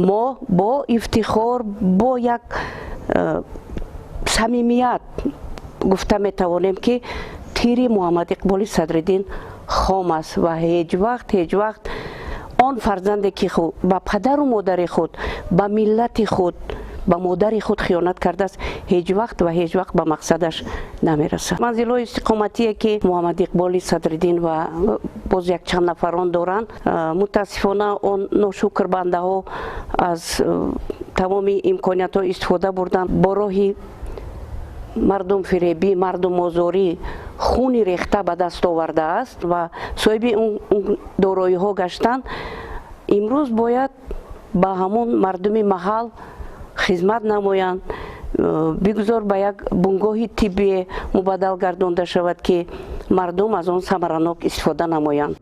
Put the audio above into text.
Мо бо ифтихор, бо як самимият гуфта метавонем, ки тири Муҳаммад Иқболи Садриддин хом аст ва ҳеҷ вақт, ҳеҷ вақт он фарзанде, ки ба падару модари худ, ба миллати худ, ба модари худ хиёнат кардааст, ҳеҷ вақт ва ҳеҷ вақт ба мақсадаш намерасад. Манзилҳои истиқоматие, ки Муҳаммад Иқболи Садриддин ва боз якчанд нафарон доранд, мутаассифона, он ношукрбандаҳо аз тамоми имкониятҳо истифода бурданд, бо роҳи мардумфиребӣ, мардумозорӣ хуни рехта ба даст овардааст ва соҳиби он дороиҳо гаштанд. Имрӯз бояд ба ҳамон мардуми маҳал хизмат намоянд. Бигузор ба як бунгоҳи тиббие мубаддал гардонда шавад, ки мардум аз он самаранок истифода намоянд.